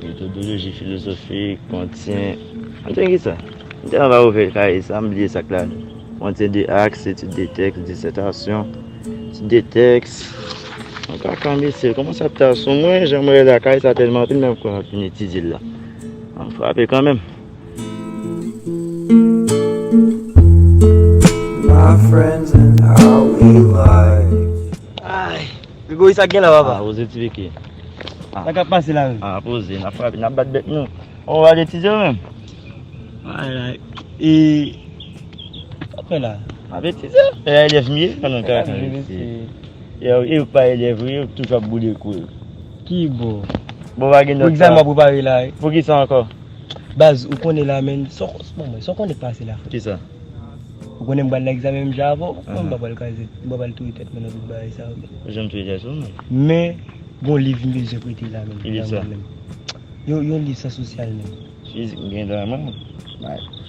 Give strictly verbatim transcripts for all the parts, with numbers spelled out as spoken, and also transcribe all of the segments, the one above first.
Metodoloji filozofik, kontyen. Kontyen ki sa? M te anba ouvè kay sa, m bliye sa k la. Kontyen de aks, etid de tèks, disètasyon, etid de tèks. Mwen pa ka mesye, kòman sa ta sou mwen, jan mwen lakay sa tèlman anpil, men m konn ap vin etidye l la. An frape kanmenm. My friends and how we lie. Ay, Gregory, sa k gen la, papa? Ah, poze ti pike. Ah. Sa k ap pase la menm? Ah, poze, n ap frape, n ap bat bèt nou. On va etidye ou menm? Ay, ay. E, sa k fè la? N ap etidye. E, elèv m ye, pandan kaka. E, e, ou pa elèv, ou toujou ap boule kou. Ki bo? Bon, pa gen lòt sa. Pou egzamen w ap prepare la, wi. Pou ki sa ankò? Baz, ou konnen la, men, sa w, bon, men, sa w konnen k pase la, frè. Ki sa? Ou konnen m pral nan egzamen menm jan avè w, ou konnen m pa pral kraze, m pa pral touye tèt mwen nan tout bagay sa yo. Ou janm touye tèt ou, men. Men, gon liv m bezwen prete la, men. Ki liv sa? Yon, yon liv syans sosyal, men. Fizik, m gen dan mwen.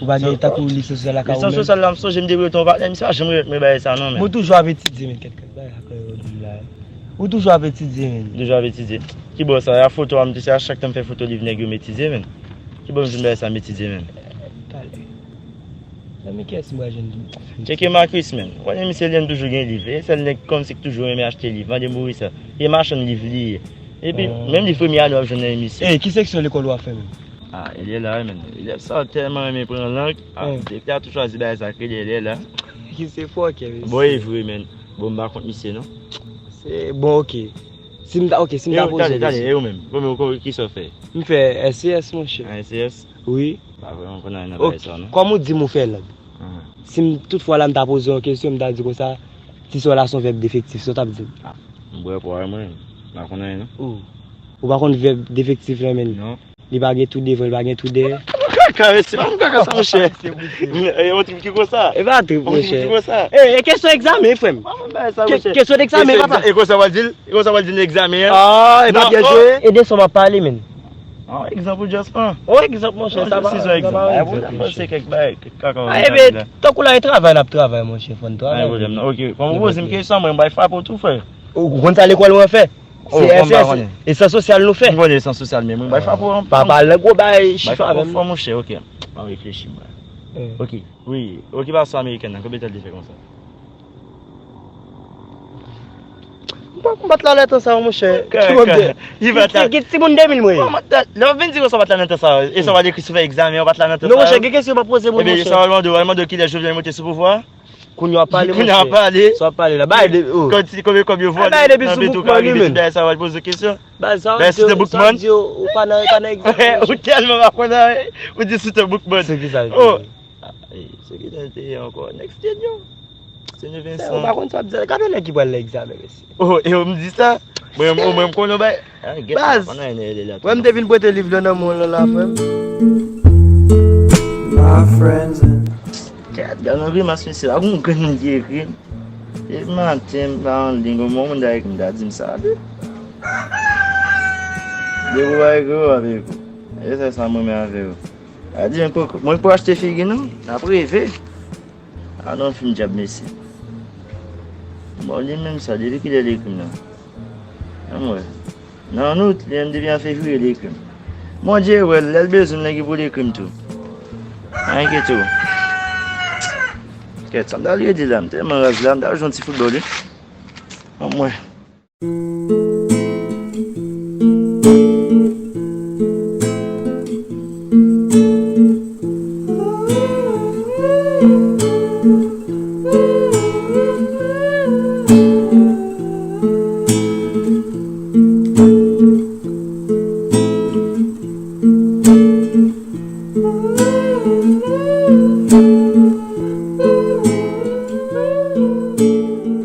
Ou pa gen tankou liv syans sosyal lakay ou menm? Liv syans sosyal la, m sonje m te prete yon patnè, misye pa janm remèt mwen bagay sa, non, men. Mwen toujou ap etidye, men, kèt kèt bagay sa k rele liv la. Ou toujou ap etidye, men. Toujou ap etidye. Ki bò sa? A foto a, m te se a chak tan m fè foto liv nèg yo m etidye, men. Ki bò m jwenn bagay sa m etidye, men? Talè. Zanmi, kiyès m pral jwenn? Tcheke Marcus, men. Ou konnen misye li menm toujou gen liv. E sèl nèg kòmsi k toujou renmen achte liv. Mande Moris sa. E machann liv li ye. Epi, menm liv premye ane w ap jwenn nan emisyon. Ey, ki seksyon lekòl ou ap fè menm? Ah, elèv la, men. Elèv sa tèlman renmen pran lang. Ah, depi a tou chwazi bagay sa k rele elèv la. Ki se fòkè, mesye. Bon, e vre, men. Bon, m pa kont misye, non. Se, bon, ok. Si m ta, ok, si m ta poze w kesyon. Tande, tande, e ou menm? Bon, men ou ki sa w fè? M fè S C S, monchè. Ah, S C S? Wi. Pa vrèman konn anyen nan bagay sa, non. Kòm ou di m ou fè lang. Si m, toutfwa la, m ta poze w yon kesyon, m ta di konsa, ti sò la se yon vèb defektif, sa w t ap di m? Ah, m bwè pwa, mwen. M pa konn anyen, non. Ou pa konn vèb defektif la, men? Non. Li pa gen tou devan, li pa gen tou dèyè. Kaka, mesye, pa m kaka sa, monchè. E, yon trip ki konsa. E pa trip, monchè. Yon trip ki konsa. E, e kesyon egzamen, frè m. Pa m bay sa, monchè. Kesyon egzamen, papa. E konsa w al di l? E konsa w al di l egzamen an? Ah, e pa byen jwe. E de sa w ap pale, men. Ah, egzanp ou just pran. Oh, egzanp, monchè, sa pa, sa pa egzanp. Ay, pwoblèm, se kèk bagay, kèk kaka. Ah, ebe, tankou la, e travay n ap travay, monchè, fò n travay. Ay, pwoblèm, non. Ok, kòm ou poze m kesyon, mwen, m bay frape w tou, frè. Ou konn sa lekòl ou an fè? Se S S, e syans sosyal nou fè. M konnen syans sosyal, men mwen bay frape w. Pa pale gwo bay chif avè m. Bay frape w fò, monchè, ok. M ap reflechi, mwen. Ok, wi, okipasyon amerikèn nan, konbyen tan l te fè konsa? M pa, m pa t la lè tan sa yo, monchè. Ki moun de mil mwen ye. Lè w vin di konsa w pa t la nan tan sa yo, e sa w al ekri sou fèy egzamen, w pa t la nan tan sa yo. Non, monchè, gen kesyon w pa poze mwen, monchè. Ebyen, sa w al mande w, w al mande w kilè Jovenel monte sou pouvwa a? Kounye a w ap pale, monchè. Kounye a w ap pale. Sa w ap pale la. Bay de, oh. Kòb, ti, konbyen kòb yo vòlè nan Betouka, Betouka, bagay sa w al poze kesyon. Bay, sa w ap di, sa w ap di, ou pa nan, pa nan egzamen, monchè. Ou tèlman pa konn anyen, ou di sou te Boukman. Se ki sa l te ye? Oh. Ah, eh, se ki sa l te ye ankò? Nèg Stenyo. Stenyo Vincent. Ou pa konn sa w ap di. Gade nèg ki pral nan egzamen, mesye. Oh, e w m di sa? Mwen, mwen, mwen, m konnen w bay. Ah, gen pa konn anyen nan elèv la. Wè m te vin pote liv lan nan men w lan la, frè m. My friends and Kèt, gade yon grimas, mesye. Pa gon grenn moun ki ekri. Depi maten, m pa an liy. Gon moun ta ekri, m ta di m sa, wi. Depi w pa ekri, w ap ekri. E se sa m renmen avè w. A di, mwen pou, mwen pou achte figi nou, n ap reve. A non, fim dyab, mesye. Bon, li menm sa, depi kilè l ekri m nan? Ann wè. Nan out, li menm depi an fevriye, li ekri m. Bondye wè l, lè l bezwen m, nèg pou l ekri m tou. Pa enkyete w. Kèt, sa m ta vle di la, m tèlman raz la, m ta jwe yon ti foutbòl, wi. Ann wè.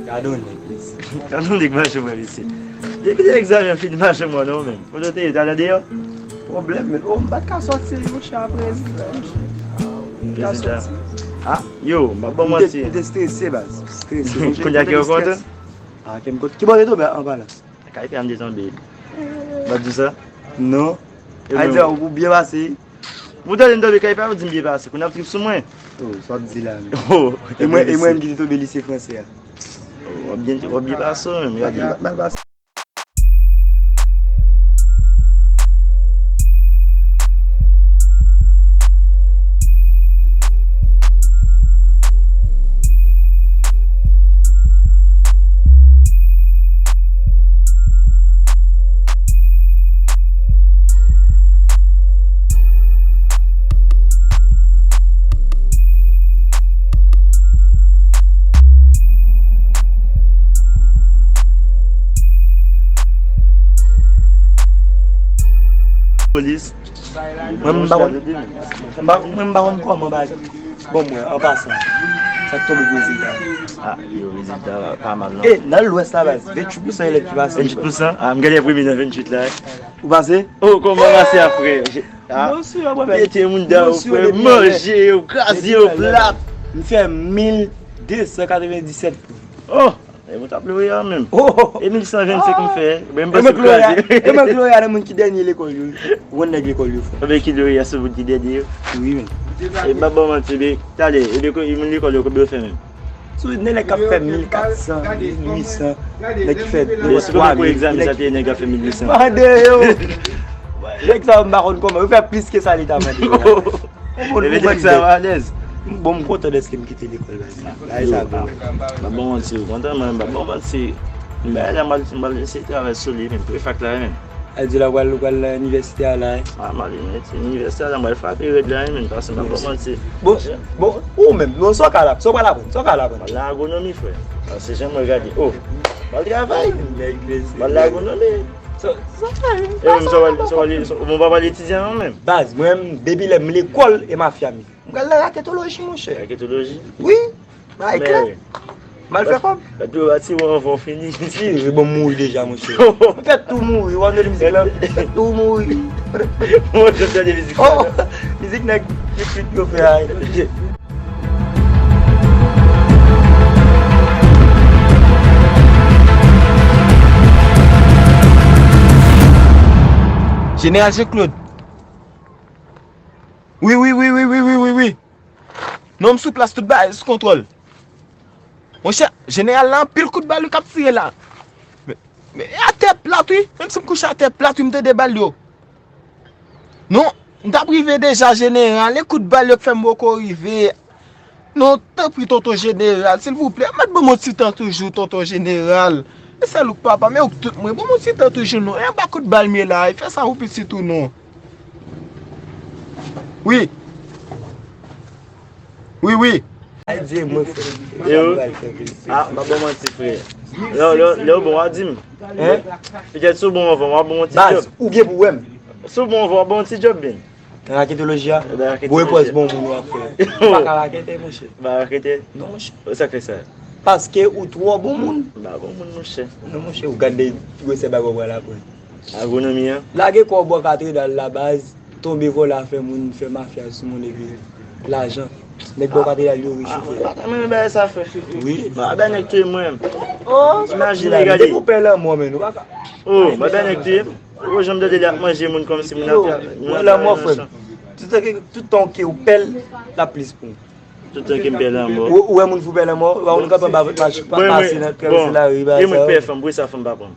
Gade yon nèg, mesye. Gade yon nèg mache mwen, mesye. Depi lè egzamen an fini, mache mwen non, menm. Kote w te ye, w t al andeyò? Pwoblèm, men. Oh, m pa t ka sòti, monchè, aprè egzamen, monchè. M pa t ka sòti. Ah, yo, m ap ba w manti. M te, m te strese, baz. Strese. Kounye a ki w kontan? Ah, ke m kontan. Ki bò w te tonbe an palan? Kay pè a m te tonbe. M pa t di w sa? Non. A di, ou byen pase. Ou tande m tonbe kay pè a, ou di m byen pase. Kounye a w ap trip sou mwen. Oh, sa w ap di la menm. Oh, e mwen, e mwen menm ki te tonbe lise fransè a. W ap byen, w ap byen pase w menm, gade. Mal pase. Polis. Mwen, m pa konn, m pa, mwen, m pa konn kòman bagay. Bon, mwen, an pasan, sa k tonbe pou rezilta? Ah, yo, rezilta pa mal, non. E, nan Lwès la, baz, venntuit pousan elèv ki pase. Venntuit pousan? Ah, m gen lè premye nan venntuit la. Ou pase? Oh, kòman pase a, frè? Ah, mete moun dan yo, frè, manje yo, kraze yo plat. M fè mil de san katrevenndisèt pwen. Oh! E mwen t ap lwe a menm. Oh! E mil san vennsenk m fè. Ben, m panse m kraze. E mwen Gloria, nan moun ki dènye lekòl yo. Ou konn nèg lekòl yo, frè. Mwen ki Gloria sou moun ki dènye yo. Wi, men. E m ap ba w manti, ben, talè, e lekòl, e moun lekòl yo, konbyen yo fè menm? Sou nèg k ap fè mil kat san, mil uit san, nèg ki fè de twa mil, egzamen sa te nèg k ap fè mil uit san. Mande yo! Nèg sa yo, m pa konn kòman. Yo fè plis ke sa li ta mande yo. Bon, bon, bon, bon, m kontan dèske m kite lekòl la. Bagay sa bon. Ba bon manti, kontan mwen, ba bon manti. Bagay la, m al, m al eseye travay sou li, men, prefak la, men. Al di la, pral, pral nan inivèsite a la, eh. Ah, m al inivèsite a la, m al frape rèd la, men, paske m ba bon manti. Bon, bon, ou menm, non, sa w ka la, sa w pral aprann, sa w ka la aprann. M al nan agronomi, frè. Paske jan mwen gade, oh, m al travay. M al nan agronomi. Sa, sa w ka, sa w ka, sa w ka. Mwen pa pral etidye non, menm. Baz, mwen, depi lè m lekòl, e mafya m ye. M pral nan raketoloji, monchè. Raketoloji? Wi, bagay klè. M al fè kòb. Gade yo ati w anvan w fini. Si, bon, m mouri deja, monchè. M fè tou mouri, w ap tande mizik la? M fè tou mouri. Mwen, jan m tande mizik sa, non. Mizik nèg pitit yo fè a. Jeneral Jean Claude. Wi, wi, wi. Non, m sou plas, tout bagay sou kontwòl. Monchè, jeneral la, anpil kout bal wi k ap tire la. Men, men, e atè plat wi, menm si m kouche atè plat wi, m tande bal yo. Non, m t ap rive deja, jeneral, e kout bal yo k fè m poko rive. Non, tanpri, tonton jeneral, silvouplè, mèt ban m yon ti tan toujou, tonton jeneral. E sèl ou k papa m, e ou k tout mwen, ban m yon ti tan toujou non. E anba kout bal m ye la, e fè sa pou pitit ou non. Wi. Wi, wi. Ay, di mwen, frè. Yo. Ah, m pa ba w manti, frè. Lè, lè, lè w bon, w a di m. Hein? Petèt si w bon anvan, w a bon yon ti djòb. Baz, ou byen pou wè m. Si w bon anvan, w a bon yon ti djòb, byen. Nan raketoloji a? Nan raketoloji a. Bon, e pòz bon moun w ap fè. Ou pa ka rakete, monchè. Ou pa rakete? Non, monchè. Sa k fè sa? Paske ou twò bon moun. M pa bon moun, monchè. Non, monchè, ou gade gwosè bagay w pral aprann. Agronomi an. Lage kò w bò katedral la, baz, tonbe vòlè, fè moun fè mafya sou moun epi lajan. Nèg bò katedral yo rich, frè. Ah, mwen pa ta renmen bagay sa, frè. Wi. Mwen pa bay nèg touye mwen. Oh, imajine, gade. Depi w pè lanmò, men, ou pa ka. Oh, mwen pa bay nèg touye m. Ou janm tande li ap manje moun kòmsi moun ap fè. Yo, lanmò, frè m. Tout tan ke, tout tan ke ou pè l, l ap plis pou ou. Tout tan ke m pè lanmò. Ou, ou wè moun fou pè lanmò, ou wè moun k ap anba vòt mach, pa pase nan travèse lari, bagay sa yo. E mwen k pè fanm, poukisa fanm pa pran m?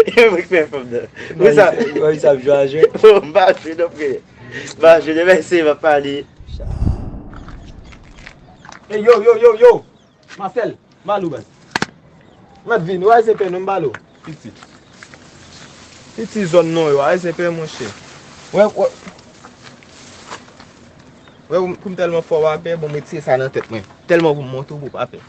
E mwen k pè fanm nan. Poukisa? Wè, sa ap jwe a jwe. Oh, m pa jwe non, frè. M pa jwe, demen se m ap pale. Ey, yo, yo, yo, yo! Marcel, m ba l ou, baz. Mèt vini, w a zen pè non, m ba l ou. Piti. Piti zòn non yo, a zen pè, monchè. Wè, wè. Wè, pou m tèlman fò w a pè, bon, m retire sa nan tèt mwen. Tèlman pou m montre w pou w pa pè.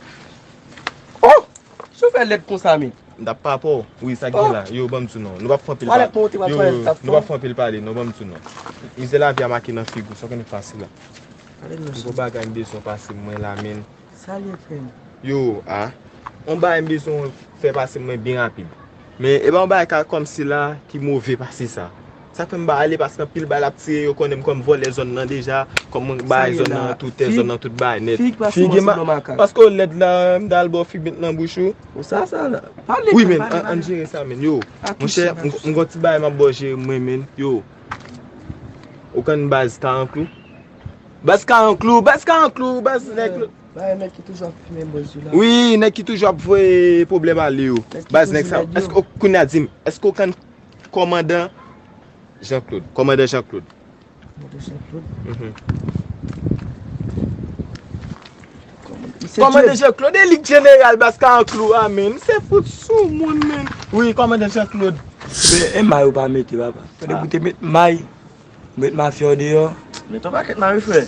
Oh! Si w fè lèd konsa, men. M t ap pa pè w. Wi, sa k gen la? Yo, ban m di w non. Nou p ap fè anpil pale. Yo, yo, yo, nou p ap fè anpil pale, non, ban m di w non. Mizè lavi a make nan figi w, sa w konnen k pase la. M gon bagay m bezwen pase mwen la, men. Salye, frè m. Yo, a. On bagay m bezwen fè pase mwen byen rapid. Men, e pa on bagay ka kòmsi la ki move pase sa. Sa k fè m pa ale, paske anpil bal ap tire, yo konnen m kòm vòlè zòn nan deja, kòm mwen bay zòn nan tout tè, zòn nan tout bay nèt. Figi pa sou mwen, se bon makak. Paske w lèd la, m t al ba w figi met nan bouch ou. Ou sa, sa la. Pale. Wi, men, an, an jere sa, men, yo. Monchè, m, m gon ti bagay m ap ba w jere mwen, men, yo. Ou konn baz Karanklou? Baz Karanklou, baz Karanklou, baz nèg. Ba e nèg ki toujou ap fimen bòz yo la. Wi, nèg ki toujou ap voye pwoblèm ale yo. Nèg ki Baz, nèg toujou sa, lèd yo. Èske w, kounye a di m, èske w konn kòmandan Jean Claude? Kòmandan Jean Claude. Kòmandan Jean Claude? Mhm. Kòmandan Jean Claude, e li k jeneral Baskanklo a, men. Misye fout sou moun, men. Wi, kòmandan Jean Claude. E, e may ou pa mete, papa. Fòk ou te met may. Ou met mafya w deyò. Met yon pakèt may, wi, frè.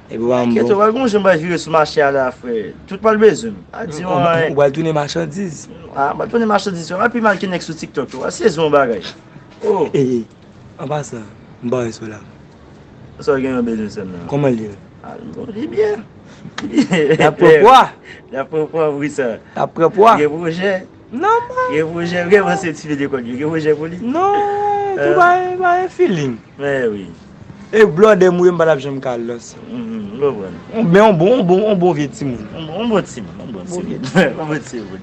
Epi w pa bon. Enkyete w, pa gon jan m pral vire sou mache a la, frè. Tout pral bezwen m. A di w anyen. Ou pral tounen machandiz. A, m pral tounen machandiz, frè. M pi mal ke nèg sou TikTok yo. A sezi yon bagay. Oh. An pasan, m ba w sou la. Sa w gen yon bezwen sèm nan? Kòman l ye? A, bon, li byen. Li byen. L ap pran pwa. L ap pran pwa, wi sa. L ap pran pwa. Gen pwojè. Nòmal. Gen pwojè, gen pwojè pou li. Non, tou pa, pa gen feeling. Men wi. E blòdè m ou ye, m pa t ap janm ka lòs. Mhm, m konprann. Men yon bon, yon bon, yon bon vye timoun. Yon bon, yon bon timoun, yon bon timoun. Yon bon timoun.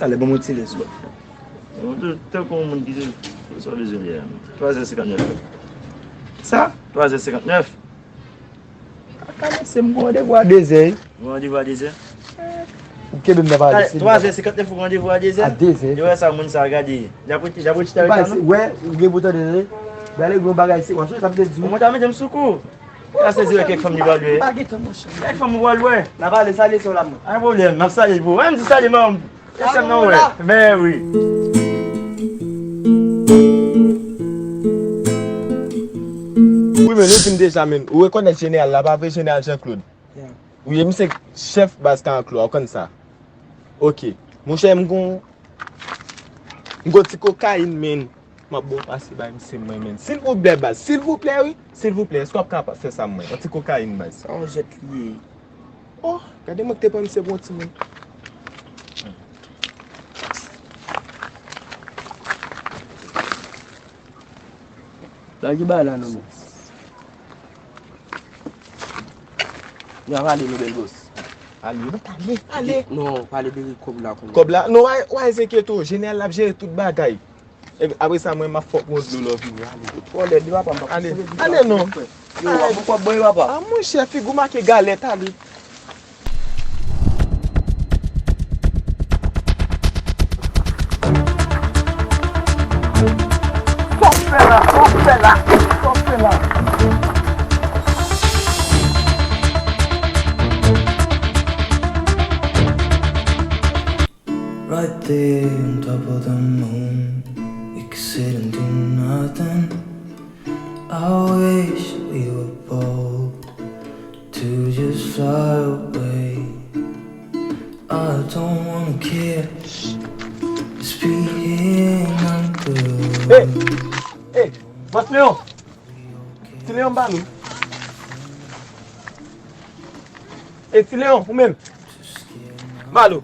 Talè, ban m yon ti lès. Bon, tankou yon moun ki te, sa w bezwen li a? Twa zè senkantnèf. Sa? Twa zè senkantnèf. Kaka mesye, m gen randevou a dezè. Ou gen randevou a dezè? Ou kenbe m nan pale. Twa zè senkantnèf, ou gen randevou a dezè? A dezè. Yo wè sa moun sa gade. L ap rete, l ap rete. Wè, ou gen pou tande, tande. Gade gen yon bagay se, w ap sonje sa m te di w. Ou mwen ta mete m sou kou. Sa se di wè kèk fanm li pral wè. Pa gen tan, monchè. Kèk fanm ou pral wè. N a pale, salye sè w la, mwen. Pa gen pwoblèm, m ap salye l pou ou. Mwen m di salye manman m. Esèm nan wè. Men wi. Wi, men nou di m deja, men ou rekonèt jeneral la, pa vre, jeneral Jean Claude? Wi, e misye chèf baz Kanklo a, ou konn sa. Ok. Monchè, m gon, m gon ti kokayin, men. M ap bon pase bay misye mwen, men. Silvouplè, baz. Silvouplè, wi. Silvouplè, èske w ap ka fè sa mwen? Yon ti kokayin, baz. Sa yon jèt li ye. Oh, gade mwen ki te pran misye pou yon timoun. Nan ki bay la, non, men? Nou ap ale, nou bèl bòs. Ale. Ale, ale. Non, pale de kòb la kounye a. Kòb la? Non, w a, w a enkyete w, jeneral la ap jere tout bagay. Epi apre sa, mwen, m ap fòk mwen dlo lò vini. Ale. Twò lèd, wi, papa, m pa konn. Ale, ale non. Yo, w ap pran kòb mwen, wi, papa. A, monchè, figi w make galèt, ale. Sa w fè la? Sa w fè la? Sa w fè la? Right there on top of the moon, we could sit and do nothing. I wish we were bold to just fly away. I don't wanna care, just be here in the Hey! Hey! Bòs Leon! Ti Leon, m ba nou. Hey, Ti Leon, ou menm? M ba nou.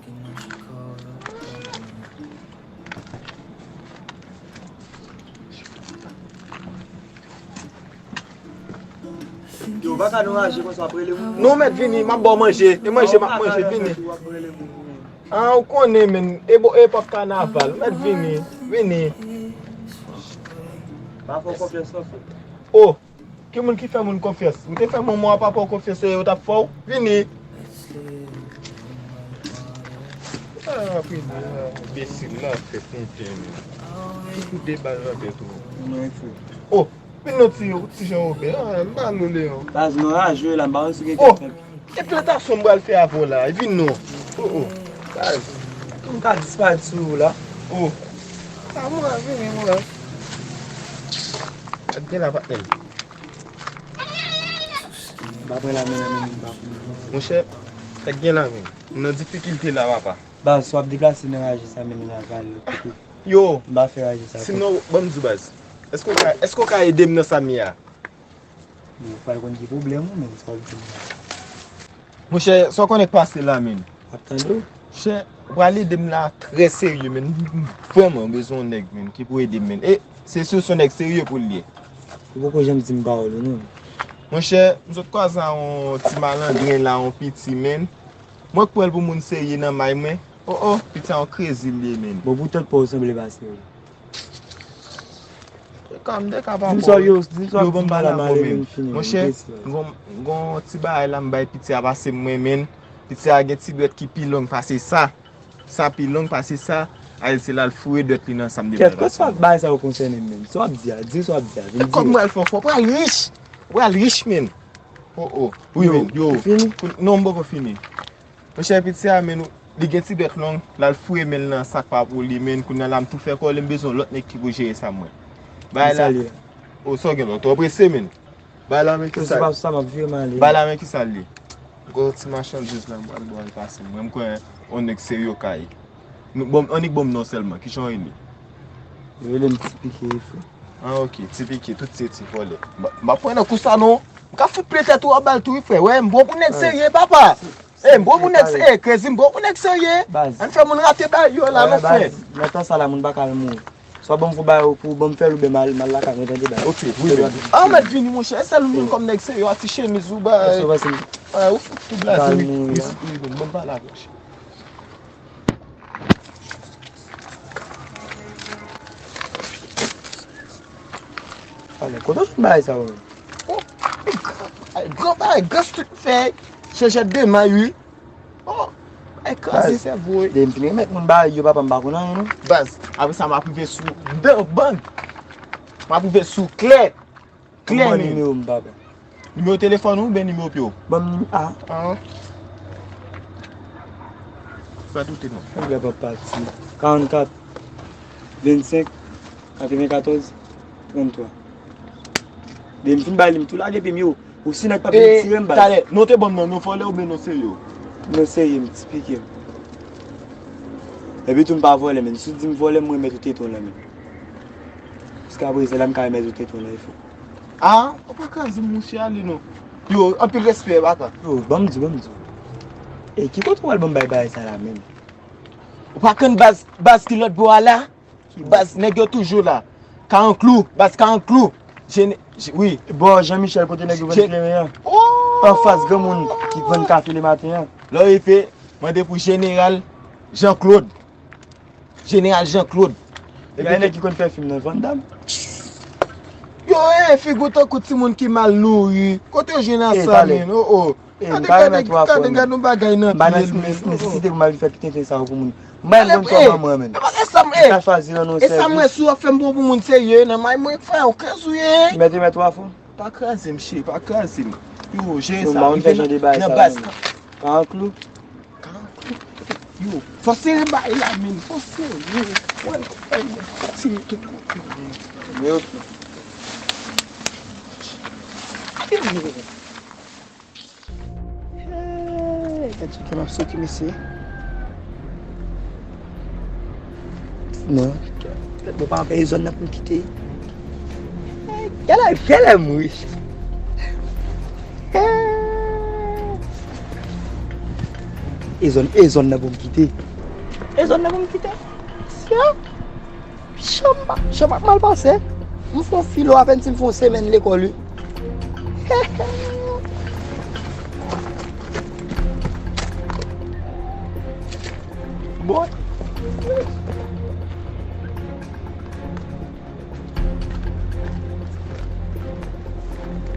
Yo, baka nou raje konsa, ap rele moun. Non, mèt vini, m ap ba w manje. E manje, m ap manje, vini. An, ou konnen, men. E bo, epòk kanaval. Mèt vini, vini. Pa fè w konfyans, non, frè. Oh, ki moun ki fè moun konfyans? Ou te fè manman w a papa w konfyans, se yo t ap fè w? Vini. Ah, enbesil la, fè konfyans. Ki kou de bal nan tèt ou? Oh, vin non ti, ti Jan Wobè. Ah, m pa nou Leon. Baz, nou raje la, m pa wè si gen kèk. Oh, e plantasyon m pral fè avè w la. Vin non. Oh, oh. Baz, m ka disparèt sou ou la. Oh. Ah, mwen, vini, mwen. Gad gen la, patnè m. M pa pran la men nan men moun pa pou mwen. Monchè, gad gen la men. M nan difikilte la, papa. Baz, si w ap deplase nan raje sa, men nou al pale lòt kote. Yo! M pa fè raje sa. Sinon, ban m di w baz. Èske w ka, èske w ka ede m nan sa m ye a? Bon, w pral konn ki pwoblèm ou menm, sa w ap di m la. Monchè, sa w konnen k pase la, men. M ap tande w. Monchè, w pral ede m la trè serye, men. M vrèman bezwen yon nèg, men, ki pou ede m, men. E se si w se yon nèg serye pou l ye. Ou poko janm di m pawòl ou, non. Monchè, m sot kwaze a yon ti malandren la, yon piti, men. Mwen k pran l pou moun serye nan may mwen. Oh, oh, piti a yon krezi l ye, men. Bon, pou tèt pa w sanble pa serye. Ka m te ka pa. Di m sa yo, di m sa yo, ban m pale avè w, men m fini, monchè. Gon, gon ti bagay la m bay piti a pase m renmen. Piti a gen ti dwèt ki pi long pase sa. Sa pi long pase sa. Al se la l foure dwèt li nan sa m te bay pase. Kèt, kòman bagay sa yo konsène m menm? Sa w ap di a, di sa w ap di a, vin di. Kòb mwen al fè w fò, pral rich. Pral rich, men. Oh, oh. Wi, men. Yo, ou fini? Non, m poko fini. Monchè, piti a, men, li gen ti dwèt long, l al foure men l nan sak pa pou li, men, kounye a la, m tou fè kòlè, m bezwen lòt nèg ki pou jere sa, mwen. Bagay la. Kisa l ye? O, sa w gen la, w twò prese, men. Bagay la, men, kisa l ye? Sa m ap vire m ale. Bagay la, men, kisa l ye? Gwo ti machandiz la, m pral ba w l pase, mwen, m kwè yon nèg serye kay. Nou, bon, annik ban m non sèlman, kijan w rele? Yo rele m Ti Pike, frè. Ah, ok, Ti Pike, tout se ti vòlè. M, m ap pran nan kou sa, non. M ka fout plen tèt ou anba l tou, wi, frè. Wè, m bon pou nèg serye, papa. E, m bon pou nèg se-, e, Crazy, m bon pou nèg serye. Ann fè moun rate bagay yo la, non, frè. Nan tan sa la, moun pa ka al mouri. Swa ban m fon bagay pou ban m fè l oubyen m al, m al lakay mwen, tande bagay. Ok, wi, men. Ah, mèt vini, monchè. E sèl ou vin kòm nèg serye, a ti chemiz ou bay. Èske w panse m pa al mouri la? Wi, wi, ban m pale avè w. Ale, kote w jwenn bagay sa yo menm? Oh, gran bagay, gran bagay, gran strik fè, chèchèt de may, wi. Oh, bagay kraze sèvo, wi. Depi m fin remèt moun bagay yo, papa, m pa konn anyen, non. Baz, apre sa, m ap rive sou dan bang. M ap rive sou klè. Klè, men. Ban m nimewo m, papa. Nimewo telefòn ou oubyen nimewo pye w? Ban m nim-, a. An. Fè tout non. Nèg la pa pati. Karannkat, vennsenk, katrevenkatòz, tranntwa. Depi m fin bay li, m tou lage pye m yo. Ou si nèg pa vin tire m, baz. Talè, non te ban m nan, non vòlè oubyen non serye? Non serye, m Ti Pike. Epi tou m pa vòlè, men. Si w di m vòlè, m remèt ou teton w lan, men. Jiskaprezan la, m ka remèt ou teton w lan, e fò. Ah, ou pa kraze m, monchè, ale non. Yo, anpil respè, baka. Yo, ban m di, ban m di. E ki kote w al ban m bay bagay sa la menm? Ou pa konn baz, baz ki lòt bò a la? Baz, nèg yo toujou la. Karanklou, baz Karanklou. Jene-, j-, wi. Bò Jean Michel, kote nèg yo vann kleren an. Oh! Anfas granmoun ki vann kafe lematen an. Lè w rive, mande pou Jeneral Jean Claude. Jeneral Jean Claude. Gen nèg ki konn fè fim nan, Van Damme. Yo, e, figi w tankou timoun ki mal nouri. Kote w jwenn sa, men? Oh, oh. Gade, gade, gade, gade yon bagay nan pye l, men. M pa nan nesesite pou m al fè tenten sa yo pou moun. M pa yon moun kòm mwen, men. E sa m, e, e sa m wè si w ap fè m pran pou moun serye, nan may mwen, frè, ou kraze w ye. Mèt, mèt w a fon. Pa kraze m, cheri, pa kraze m. Yo, jere sa, m rive nan baz. Karanklou. Karanklou. Yo, fò sere bay la, men. Fò sere. Wè, wè, ti m tou kote, men. Men, ok. Gade, men. Hey, gad jan ke m ap soti, mesye. Non. Bon, pa fè e zòn nan pou m kite. Hey, gèlè, gèlè m rich. Hey. E zòn, e zòn nan pou m kite. E zòn nan pou m kite. Sya. Jan m ap, jan m ap mal pase. M fè yon filo apèn si m fè yon semèn lekòl, wi. Bon.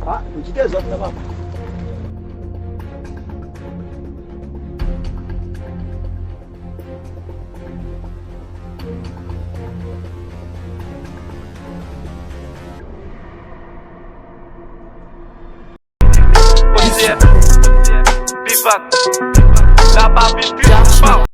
Ah, m kite zòn nan, papa. Mizè, bivak, la pa pi pi.